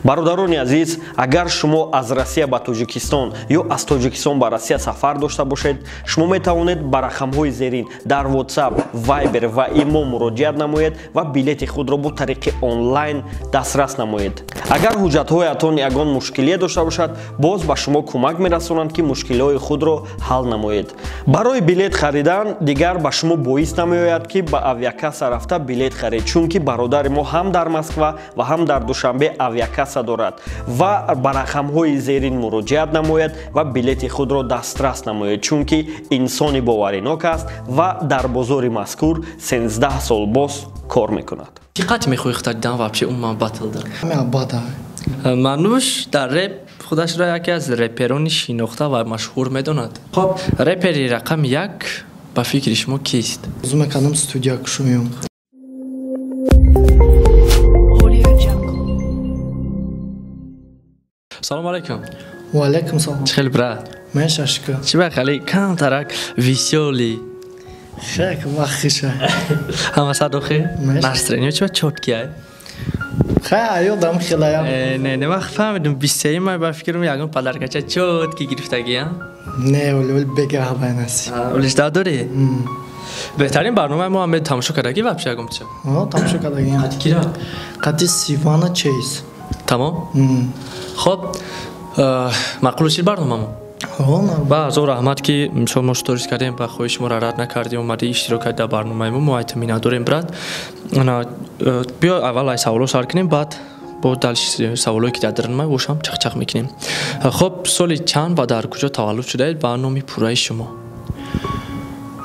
Бародарони азиз, агар шумо аз Россия ба Тоҷикистон ё аз Тоҷикистон ба Россия сафар дошта бошед, шумо метавонед ба рақамҳои зерин дар WhatsApp, Viber ва Имо муроҷиат намоед ва билети худро бо тариқи онлайн дастрас намоед. Агар ҳуҷҷатҳоятон ягон мушкилие дошта бошад, боз ба шумо кӯмак мерасонанд, ки мушкилиҳои худро ҳал намоед. Барои билет харидан дигар ба шумо боис намеояд, ки ба авиакасса рафта билет харед, чунки бародари мо ҳам дар Москва ва ҳам дар Душанбе авиакасса дорад ва ба рақамҳои зерин муроҷиат намояд ва билети худро дастрас намояд, чунки инсони боваринок аст ва дар бозори мазкур 13 сол боз кор мекунад. Чӣ қадр мехоҳӣ худат дидан вообще умуман батлда? Мануш дар реп худашро яке аз реперони шинохта ва машҳур медонад. Хоб, репери рақами як ба фикри шумо кист? Орзу мекардам студия кушоям. Салом алейкум. Ва алейкум салом. Чӣ хел, брат? Меша, шукр. Чӣ ба хеле камтарак весёлый? Хек вахиша. Ҳама садохи? Настроение чӣ чёткий ай? Хай, аёдам хелая. Не, не, ман фаҳмидам, 23 май ба фикрам ягон подаркача чёткий гирифтагӣ, а? Не, оли бегаҳ байнаси. Олиш да дорӣ? Беҳтарин барномаи мо ҳам тамошо кардагӣ вообще ягон чӣ? О, тамошо кардагӣ. Қати кира? Қати Сивана Чейз. Тамом? Хоб, маъқул шид барномамо? Ба ҳазор раҳмат, ки мисол мо сторис кардем, ба хоҳиши моро рад накардӣ, омадӣ иштирок кардӣ дар барномаи мо. Мо айта миннатдорем, брат. Биё, аввал ай саволо сар кунем, баъд бо дальше саволое ки дар дарунмай бошам чақчақ мекунем. Хоб, соли чанд ва дар куҷо таваллуд шудаед ва номи пурраи шумо?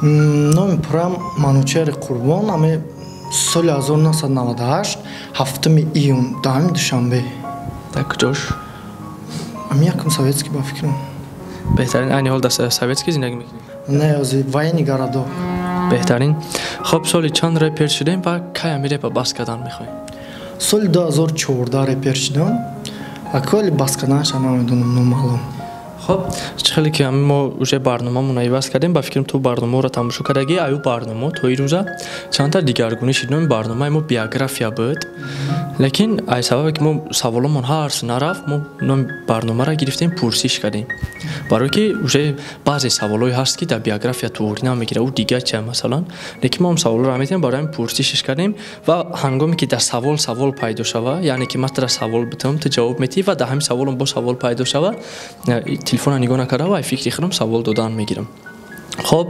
Номи пуррам Манучери Қурбон, ами соли 1998, 7 июн, даҳами Душанбе. Дар куҷош? Ами якум Советский ба фикрам. Беҳтарин. Айни ҳол дар Советский зиндагӣ мекунед? Не, ози военный городок. Беҳтарин. Хоб, соли чанд репер шудем ва кай ами репа бас кардан мехоҳем? Соли 2014 репер шудам ва коли бас карданаша намедонам, номаълум. Хоб, чӣ хеле ки ами мо уже барномамонро иваз кардем, ба фикрам ту барномаро тамошо кардагӣ, аю барнома то ин рӯза чандта дигаргунӣ шуд. Номи барномаи мо биография буд, лекин ай сабабе ки мо саволомон ҳарс нарафт, мо номи барномаро гирифтем, пурсиш кардем, барое ки уже баъзе саволҳое ҳаст, ки дар биография туғрӣ намегирад, ӯ дигар чия масалан, лекин мо ҳам саволҳоро метиҳем, барои ҳамин пурсишш кардем. Ва ҳангоме ки дар савол савол пайдо шава, яъне ки ман тура савол битам, ту ҷавоб метиҳӣ ва дар ҳамин саволам бо савол пайдо шава, телефонро нигоҳ накарда ва ай фикри худам савол додан мегирам. Хоб,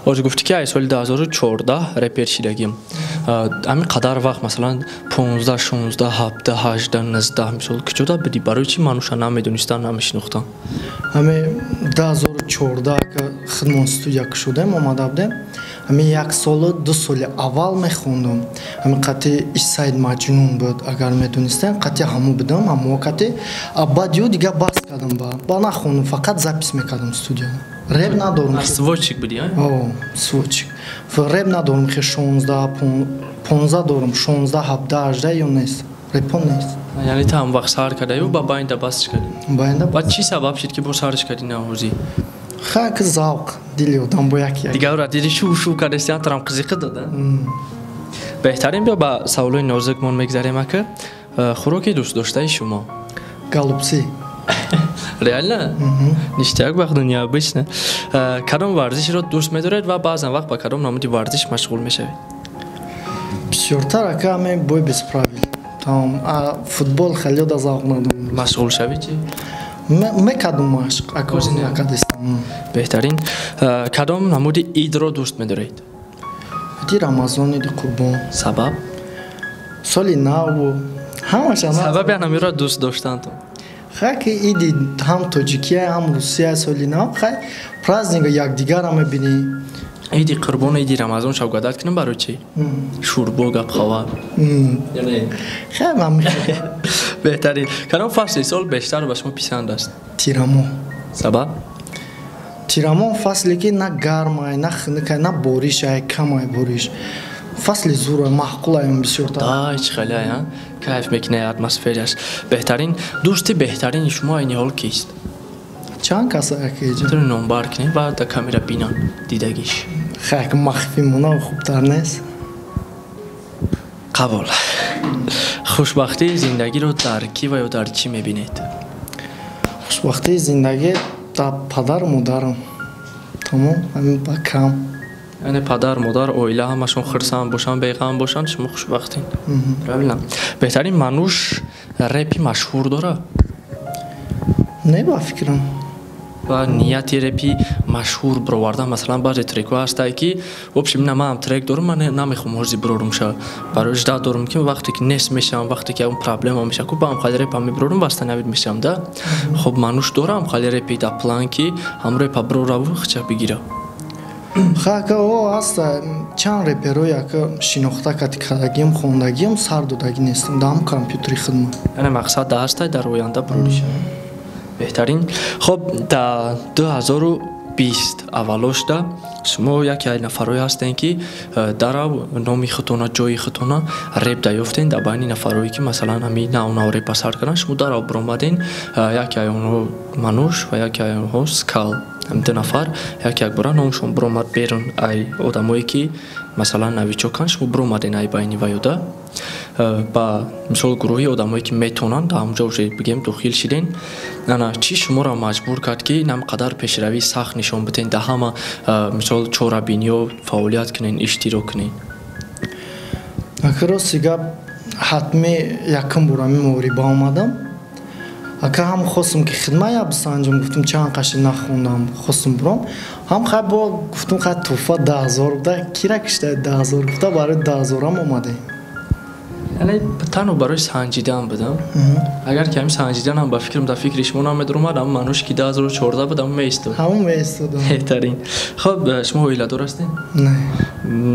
ҳозир гуфтӣ, ки ай соли 2014 репер шидагим. Ҳамин қадар вақт, масалан, 15, 16, 17, 18, 19, мисол, куҷода будӣ? Барои чӣ мануша намедонистам, намешинохтам? Ҳами 2014 хидмон студия кушодем, омада будем. Ҳами як солу ду соли аввал мехондум. Ҳами қати Исайд Маҷнун буд, агар медонистем, қати ҳаму будам, ҳамо қати. А баъд ю дигар бас кардам, ба нахондум, фақат запись мекардам студияда. Реп надорум. Сводчик будӣ, а? О, сводчик. Реп надорум, хе 16, 15 дорум, 16, 17, 18 ё нест. Репон нест. Яъне ту ҳам вақт сар кардаю, ба байнда басш кардӣ? Байнда. Баъд чӣ сабаб шуд, ки бо сарш кардӣ навозӣ? Хак завқ, дили одам бо як як. Дигарро диди, шу шу кардасти, антарам қизиқи дада. Беҳтарин. Биё, ба саволои нозукмон мегзарем, ака. Хӯроки дӯстдоштаи шумо? Голубцы. Реально? Ништяк, вақт необычно. Кадом варзишро дӯст медоред ва баъзан вақт ба кадом намуди варзиш машғул мешавед? Бисёртар, ака, ами бой без правил. Тамом. А футбол хеле да завқ надорам. Машғул шавӣ чӣ? Мекардум машқ, ака, накардистам. Беҳтарин. Кадом намуди идро дӯст медоред? Иди Рамазон, иди Қурбон. Сабаб? Соли наву ҳамаша. Сабаби ҳаминро дӯст доштантон? Хай, ки иди ҳам тоҷикия, ҳам русия, соли нав, хай, праздника якдигарро мебинӣ. Иди Қурбону иди Рамазон шавгадат кунам, барои чӣ? Шӯрбо, гапхава. Хай, ман Беҳтарин. Кадом фасли сол бештар ба шумо писанд аст? Тирамоҳ. Сабаб? Тирамоҳ фасле, ки на гармай, на хунукай, на боришай, камай бориш. Фасли зур, маъқулаем бисёртар. Ай, чӣ хеле, а? Кайф мекунӣ атмосфераш. Беҳтарин. Дӯсти беҳтарини шумо айни ҳол кист? Чанд кас, акиҷа? Метавонӣ номбар кунем ва дар камера бинанд дидагиш. Хай, махфӣ мона хубтар нест? Қабул. Хушбахтии зиндагиро дар кӣ ва ё дар чӣ мебинед? Хушбахтии зиндагӣ дар падару модарам. Тамом, ҳамин ба кам. Яъне падар, модар, оила ҳамашон хурсанд бошанд, беғам бошанд, шумо хушбахтед. Правильно. Беҳтарин Мануш репи машҳур дора? Не, ба фикрам. Ва нияти репи машҳур бировардан, масалан, баъзе трекҳо ҳастанд, ки в общем на ман трек дорам, ман намехоҳам ҳозир бирорум ша. Барои ждать дорум, ки вақте ки нест мешавам, вақте ки ягон проблема мешавад, ку ба ҳам хали репа мебирорум, восстановить мешавам, да? Хоб, Мануш дорам хали репи дар план, ки ҳам репа бирораву хича бигира? Ха, ака, о ҳаста чанд реперое, ака, шинохта кати кардагиам, хондагиам, сар додагӣ нестам дар ҳам компютери хидмат. Яъне мақсад да ҳастай дар оянда бирориша. Беҳтарин. Хоб, дар 2020 аввалошда шумо яке аз нафарое ҳастем, ки дарав номи худтона, ҷои худтона реп даёфтем дар байни нафарое, ки масалан ҳамин нав нав репа сар карданд. Шумо дарав биромаден, яке аз онҳо Мануш ва яке аз онҳо Скал, ҳамин ду нафар як якбора номшон биромад берун. Ай одамое, ки масалан новичоканд, шумо биромаден ай байни ваёда ба мисол гурӯҳи одамое, ки метавонанд, дар ҳамҷо уже бигем дохил шиден. Ана чӣ шуморо маҷбур кард, ки ин қадар пешравии сахт нишон биден, дар ҳама мисол чорабиниҳо фаъолият кунен, иштирок кунен? Ака, рости гап, ҳатмӣ якум бор ҳамин муҳориба омадам, ака, ҳам хостум, ки хидмат я бисанҷам, гуфтум чанд қаши нахондам, хостум биром, ҳам хай бо гуфтум хай туҳфа 10 000 буда, кира кишта 10 000 гуфта, барои 10 000-ам омадем. Яъне танҳо барои санҷидан будам. Агар ки ҳамин санҷиданам ба фикрам дар фикри шумо намедуромад, ам Мануш ки 2014 буд, ам меистод. Ҳамон меистодам. Беҳтарин. Хоб, шумо оиладор ҳастед? Не.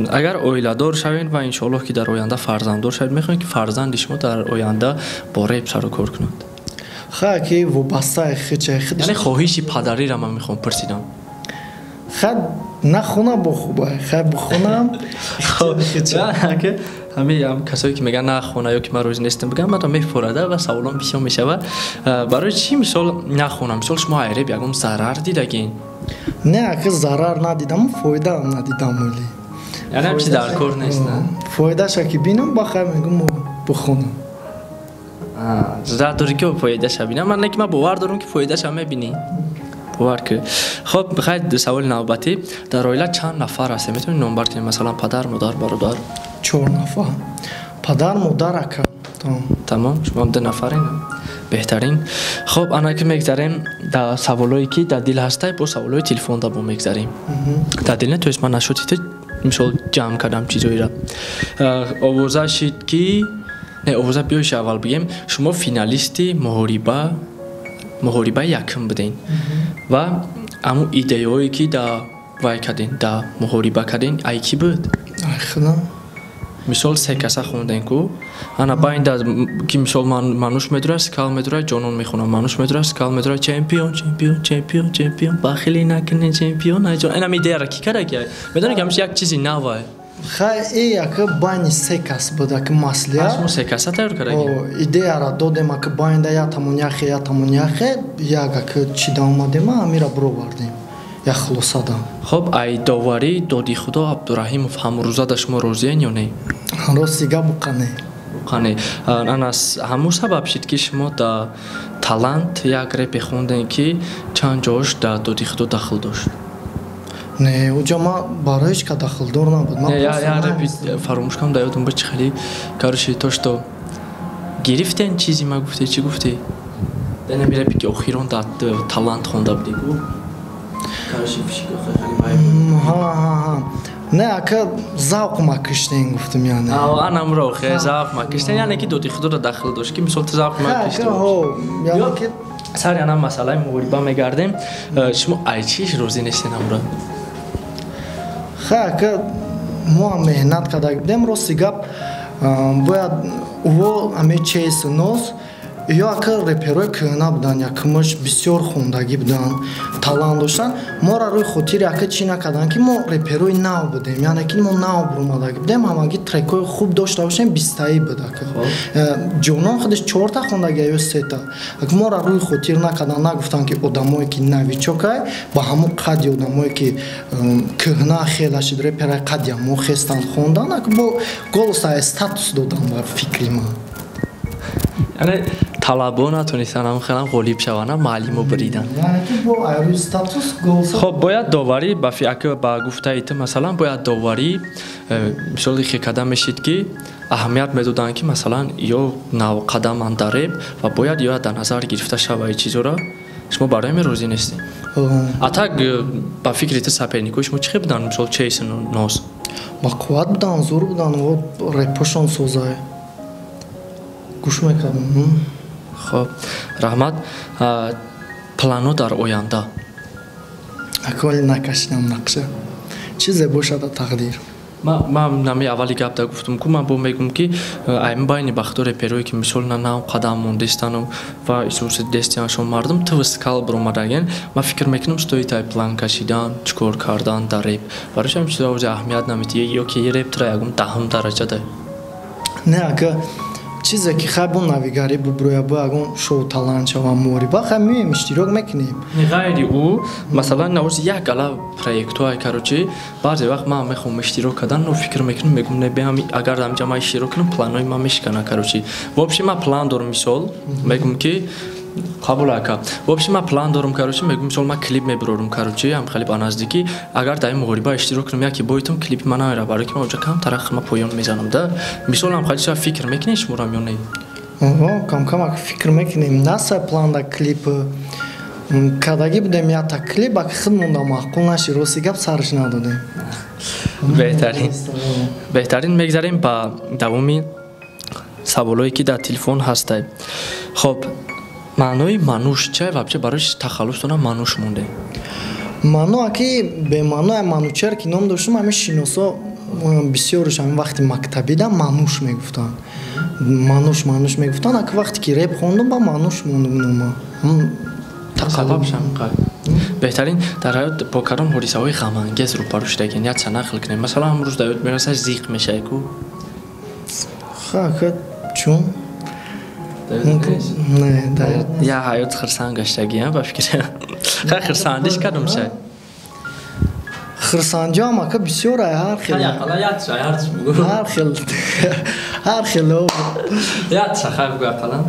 Агар оиладор шавед ва иншоаллоҳ ки дар оянда фарзанддор шавед, мехоҳед, ки фарзанди шумо дар оянда бо реп сару кор кунад? Ха, ки вобастаи хича. Яъне хоҳиши падариро ман мехоҳам пурсидам. Ха, нахона бо хуба, хай бихонам. Ҳамин касое, ки мегӯянд нахона ё ки ман розӣ нестам, бигӯям, ман мефурада ва саволом бисёр мешавад: барои чӣ мисол нахонам? Мисол, шумо ай реп ягон зарар дидагин? Не, ака, зарар надидам, фоидаам надидам оли. Яъне ҳам чи дар кор нест? Фоидаша ки бинам, ба хай мегӯм, бихонам. Зарар дорӣ, ки фоидаша бинам. Ман не ки ман бовар дорам, ки фоидаша мебинӣ, бовар ки. Хоб, хай, саволи навбатӣ: дар оила чанд нафар ҳастем? Метавонед номбар кунем, масалан, падар, модар, бародар? Чор нафар: падар, модар, ака. Тамом, шумо ду нафарин. Беҳтарин. Хоб, ана ки мегзарем дар саволое, ки дар дил ҳастай, бо саволои телефонда бо мегзарем. Дар дил не, то есть ман нашудите, мисол, ҷамъ кардам чизоира. Овоза шид ки не, овоза биёши, аввал бигем: шумо финалисти муҳорибаи якум будем ва ҳамун идеяое, ки да вай кардем, да муҳориба кардем, ай кӣ буд? Мисол, се каса хондем ку, ана байнда ки мисол Мануш медурад, Скал медурад, Ҷонон мехонам, Мануш медурад, Скал медурад: «Чемпион, чемпион, чемпион, чемпион, бахилӣ накунен, чемпион айҷон». Инам идеяра кӣ кара, ки медонӣ, ки ҳамиш як чизи навай. Хай, и ака, байни се кас буд, ака, маслиҳат. Шумо се каса тайёр кардаги? Идеяра додем, ака, байнда ятамон яхе, ятамон яхе, як, ака, чида омадем, амира бировардем, як хулосада. Хоб, ай доварӣ Доди Худо Абдураҳимов ҳамрӯза да шумо розиен ё не? Рости гап, буқане. Буқане. Ана ҳамун сабаб шид, ки шумо да талант як репе хондем, ки чанд ҷош да Доди Худо дахл дошт? Не, уҷа ма барои ҳеч ка дахлдор набуд. Як репи фаромӯш кардам, да ёдам буд, чи хеле, короче, то что гирифтен чизи ма гуфте, чӣ гуфтӣ? Денами репи, ки охирон да талант хонда будӣ ку. Не, ака, завқ ма киштен, гуфтам, яъне. Анамро хе завқ ма киштен, яъне ки Доди Худоро дахл дошт, ки мисол ту завқ ма киштен. Сари ана масъалаи муҳориба мегардем. Шумо ай чиш розӣ нестен амро? Хай, ака, мо ҳам меҳнат карда будем, рости гап, бояд ӯ ҳаме чейс нос ё, ака, реперои кӯҳна буданд, якумаш бисёр хондагӣ буданд, талант доштанд. Моро рӯи хотири, ака, чӣ накарданд, ки мо реперои нав будем, яъне ки мо нав буромадагӣ будем, ҳамагӣ трекҳои хуб дошта бошем, бистаӣ буд, ака. Ҷонон худаш чорта хондагӣ ё сета. Моро рӯи хотир накарданд, нагуфтанд, ки одамое, ки новичокай, ба ҳамон қадди одамое, ки кӯҳна хела шид, реперои қадди ҳамо хестанд, хонданд, ака, бо голоса статус доданд, ба фикри ман. Яъне талабо натонистанд ҳам хелам ғолиб шаванд, муаллимо бириданд. Яъне ки бо айрӯи статус гол. Хоб, бояд доварӣ ба фиака ба гуфтаи ту, масалан, бояд доварӣ мисоли хекада мешид, ки аҳамият медоданд, ки масалан ё навқадаманд дар реп ва бояд ё дар назар гирифта шава ин чизоро. Шумо барои ме розӣ нестед? А так ба фикри ту соперникои шумо чӣ хел буданд, мисол Чейс Нос? Ба қувват буданд, зур буданд, репошон созай. Гӯш мекардам. Хоб, раҳмат. Плано дар оянда? Аколи накашидам нақша. Чизе бошада тақдир. Ман нами аввали гап да гуфтум ку, ман бо мегум, ки айм байни бахто реперое, ки мисол на нав қадам мондестану ва исуси дестианшон мардум твскал биромадаген, ман фикр мекунам, стоит ай план кашидан, чӣ кор кардан дар реп. Барои ҳамин чизо ози аҳамият намедиҳӣ ё ки реп тра ягон даҳум дараҷада? Не, ака, чизе ки хай бо навигарӣ буброя, бо ягон шоу талант шава, муҳориба, хай меоем, иштирок мекунем. Ғайри ӯ, масалан, навоз як гала проектҳое, короче, баъзе вақт ман мехоҳам иштирок кардан, но фикр мекунам, мегум, не, беҳам агар ҳамҷа ман иштирок кунам, планҳои ман мешикана, короче. В общем, ман план дорам, мисол, мегум, ки қабул ака. В общем, ман план дорам, короче, мегум, мисол, ман клип мебурорам, короче, ҳам хеле ба наздикӣ, агар дар ин муҳориба иштирок кунам, яке боитам, клипи ман намера, барои ки ман оҷа камтара хма поён мезанам, да. Мисол, ҳам хеле чиза фикр мекунед шуморам ё не? Оҳо, кам-кам фикр мекунем. Насай план да клип кардагӣ будем, якта клип, аки худмонда маъқул нашид, рости гап, сарш надодем. Беҳтарин. Беҳтарин, мегзарем ба давоми саволое, ки дар телефон ҳастай. Хоб, маънои Мануш чай, вообще барои тахаллустона Мануш монде? Маъно аки бемаъно, Манучер ки ном доштум, ҳамин шиносо бисёрш ҳамин вақти мактабида Мануш мегуфтанд. Мануш, Мануш мегуфтанд, аки вақте ки реп хондум, ба Мануш мондум нома. Беҳтарин, дар ҳаёт бо кадом ҳодисаҳои ғамангез рӯбарӯ шудагин? Як чанд нақл кунем. Масалан, ҳамрӯз дар ёд мерасад, зиқ мешавӣ ку? Ха, чун? Не. Я ҳаёт хирсанд гаштагӣ, ба фикр. Хай, хирсандиш кадом шай? Хирсандиам ака бисёр ай, ҳар хел. Ҳар хел. Ҳар хел. Ятша хай бугӯ ақаллан.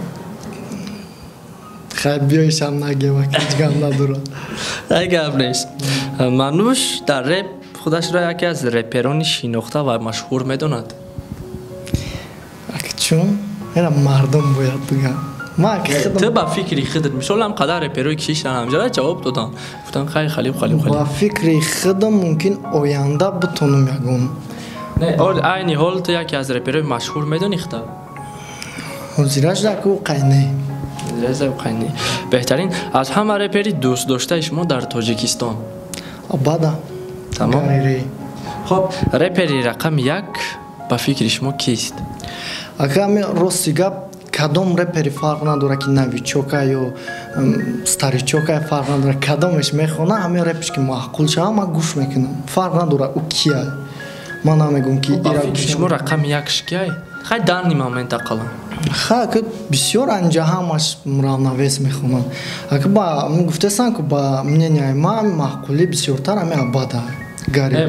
Хай, биёишам нагем, ака, ҳеҷ гап надорам. Ай, гап нест. Мануш дар реп худашро яке аз реперони шинохта ва машҳур медонад. Ака, чун? Ера мардум бояд бигӯянд. Ту ба фикри худат, мисол, ҳам қадар реперое ки шиштан ҳамҷара, ҷавоб доданд, гуфтанд, хай, халиб, халиб, халиб. Ба фикри худам, мумкин оянда битонам ягон. Не, айни ҳол ту яке аз реперои машҳур медонӣ худат? Ҳозираш даку қайне. Қайне. Беҳтарин, аз ҳама репери дӯстдоштаи шумо дар Тоҷикистон? Абада. Тамом. Хоб, репери рақами як ба фикри шумо кист? Ака, ами рости гап, кадом репери фарқ надорад, ки новичока ё старичока, фарқ надорад, кадомеш мехона, ҳамин репеш ки маъқул шава, ман гӯш мекунам, фарқ надорад ӯ кия. Ман намегӯм, ки шумо рақами якш кияй, хай, данный момент ақаллан. Ха, ки бисёр анҷа ҳамаш равновес мехонанд. Ака, ба гуфтесам, ки ба мненияи ман маъқулӣ бисёртар ҳамин Абада.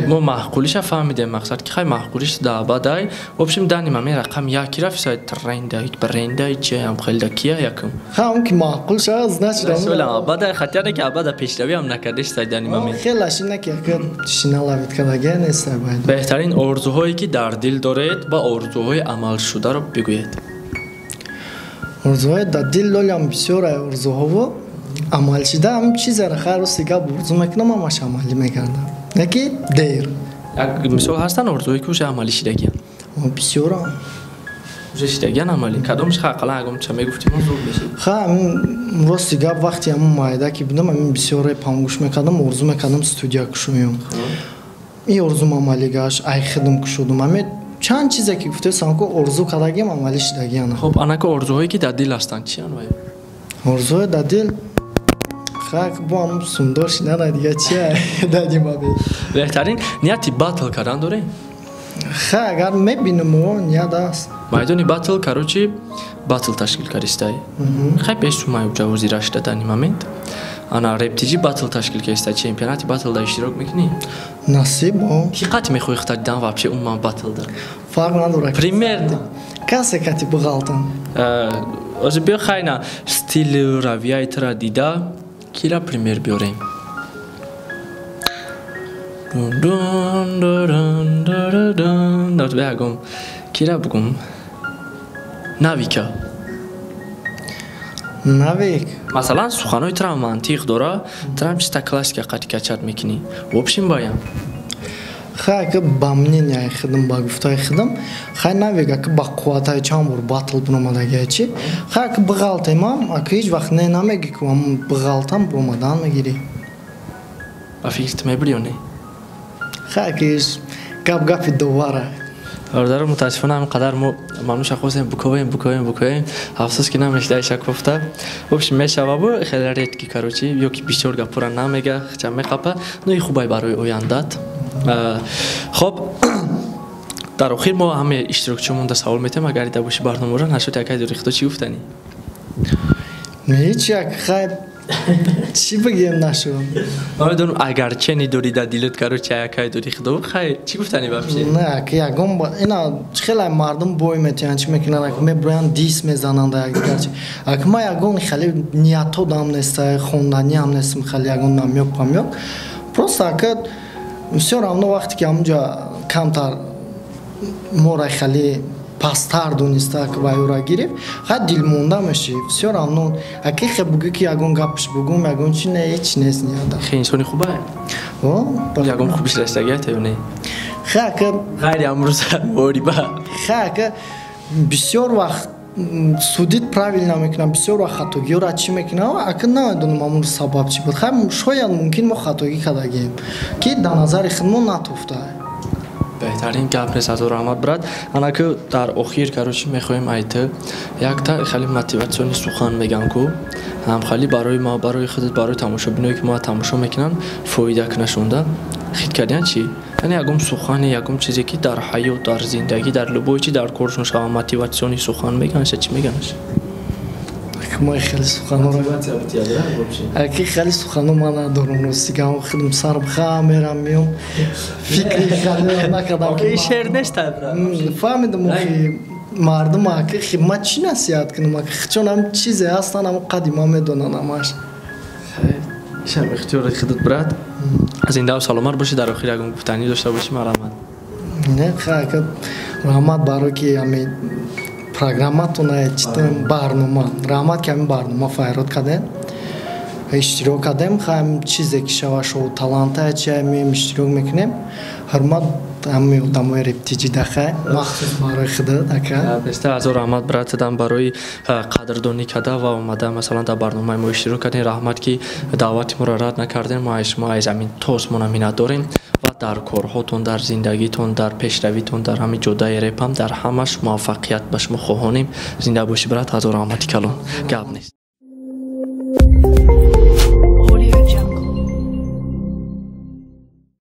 Мо маъқулиша фаҳмидем, мақсад ки хай, маъқулиш да Абадай. В общем, данный момент рақами яки рафт сай тренда, бренда, чиам хелда, кия якум? Ха, он ки маъқул шава, значит. Абадай, хотя не ки Абада пешравӣ ҳам накардеш сай данный момент. Хелаш ина ки ака шиналавид кардага нест байд. Беҳтарин, орзуҳое, ки дар дил доред, ва орзуҳои амалшударо бигӯед. Орзуҳои дар дил лолям бисёр ай, орзуҳово амалшида ҳам чизеро, хай, рости гап, орзу мекунам, ҳамаш амалӣ мегардам, яки дер. Як мисол, ҳастанд орзуҳое, ки уже амалӣ шидагиянд? Бисёрам. Уже шидагиян амалӣ, кадомш? Ха, ақаллан ягон ча мегуфтим, зуд мешид. Ха, рости гап, вақти ҳамун майда ки будам, ҳамин бисёр репам гӯш мекардам, орзу мекардам студия кушоям. Ин орзум амалӣ гашт, ай хидм кушодум. Ҳамин чанд чизе ки гуфтесам, ку орзу кардагиам, амалӣ шидагиян. Хоб, анака орзуҳое, ки дар дил ҳастанд, чиян вай? Орзуҳои дар дил, хак, бо ҳам сундор шинада, дига чия дади мабе. Беҳтарин, нияти батл кардан дорем? Ха, агар мебинам, о, ният аст. Майдони батл, короче, батл ташкил кардистай, хай, пеш сумай ҷавози рашда данный момент ана рептиҷи батл ташкил кардистай, чемпионати батлда иштирок мекунӣ? Насиб, о. Ки қати мехоҳӣ хата дидан вообще, умуман батлда? Фарқ надорад. Примерно. Касе кати буғалтан. Озир биё хайна стил равияи тура дида кира пример биёрем. Ягом кира бугум? Навика. Навик. Масалан, суханои тура мантиқ дора, турам чиста классика қати качат мекунӣ. В общем баян. Хай ака ба мненияи худам, ба гуфтаи худам, хай Навик ака ба қувватаи чанд бор батл биромадагия чи. Хай ака биғалтемам, ака ҳеҷ вақт не намегӣ ку ам биғалтам биромадан мегирӣ. Ба фикр ту мебирӣ ё не? Хай ака иш гап гапи довара. Бародаро, мутаассифона ҳамин қадар мо мануша хостем буковем, буковем, буковем, афсӯс ки намешда иша кофта. В общем, мешава бу хеле редки, короче, ё ки бисёр гапура намега, хча меқапа, но и хубай барои ояндат. Хоб, дар охир мо ҳаме иштирокчиёмонда савол метем, агар дида боши барномаро, нашуд якай дори худо чӣ гуфтанӣ? Ҳеҷ як, хай чӣ бигем нашуд? Намедонам, агарче нидорӣ дар дилат, короче, якай дори худо, хай чӣ гуфтанӣ вообще? Не, ака ягон ина хеле мардум бой метиҳанд, чӣ мекунанд, ака меброянд дис мезананд якдигар чи. Ака ма ягон хеле ниятҳо дам нест, хонданиам нестм, хеле ягон намёк памёк. Просто ака всё равно вақте ки ҳамунҷа камтар мора хеле пасттар дониста ва юра гирифт, хай дилмонда мешӣ. Всё равно аки хе бугӯ ки ягон гапш бугум, ягон чи не, ҳеч нест ниёда. Хе инсони хубае? О, ягон хубиш расидагият ё не? Хай ака ғайри амрӯза муҳориба. Хай ака бисёр вақт судит правильно мекунам, бисёр вақт хатогиёра чӣ мекунам, ака намедонам амн сабаб чӣ буд. Хай шояд мумкин мо хатогӣ кардагием, ки дар назари худмон натофта. Беҳтарин гап нест, ҳазор раҳмат, брат. Анаку дар охир, короче, мехоҳем айти якта хеле мотиватсиони сухан мегам ку, ҳам хеле барои ма, барои худат, барои тамошобиное ки мо тамошо мекунанд, фоида кунашонда. Хит кардиан чӣ? Яъне ягон сухане, ягон чизе ки дар ҳаёт, дар зиндагӣ, дар любой чи дар коршон шава мотиватсиони сухан меганша, чӣ меганаш? Ма хеле суханҳоро аки хеле суханҳо ман надорам, рости гам худам сарам ха мерам меом, фикри хеле накардам. Окей, шер нест, брат. Фаҳмидам, охи мардум аки хи ма чӣ насиҳат кунам, аки чун ҳам чизе ҳастан, ҳам қади ма медонанд ҳамаш. Шам ихтиёри худат, брат. Зиндаву саломат бошӣ, дар охир ягон гуфтанӣ дошта бошӣ, марҳамат. Не, хай ака раҳмат барои ки ҳами программатона читам барнома. Раҳмат ки ҳамин барнома файрод кардем. Иштирок кардем, хаем чизе ки шава шоу таланта чи ҳамин иштирок мекунем. Ҳурмат ҳамин одамои рептиҷи дахай, махсус барои худат ака. Беста ҳазор раҳмат, брат, дам барои қадрдонӣ карда ва омада, масалан, дар барномаи мо иштирок кардем. Раҳмат ки даъвати моро рад накардем. Мо аз шумо аз ҳамин то осмона миннат дорем ва дар корҳотон, дар зиндагитон, дар пешравитон, дар ҳамин ҷодаи репам, дар ҳамаш муваффақият ба шумо хоҳонем. Зинда бошӣ, брат, ҳазор раҳмати калон. Гап нест.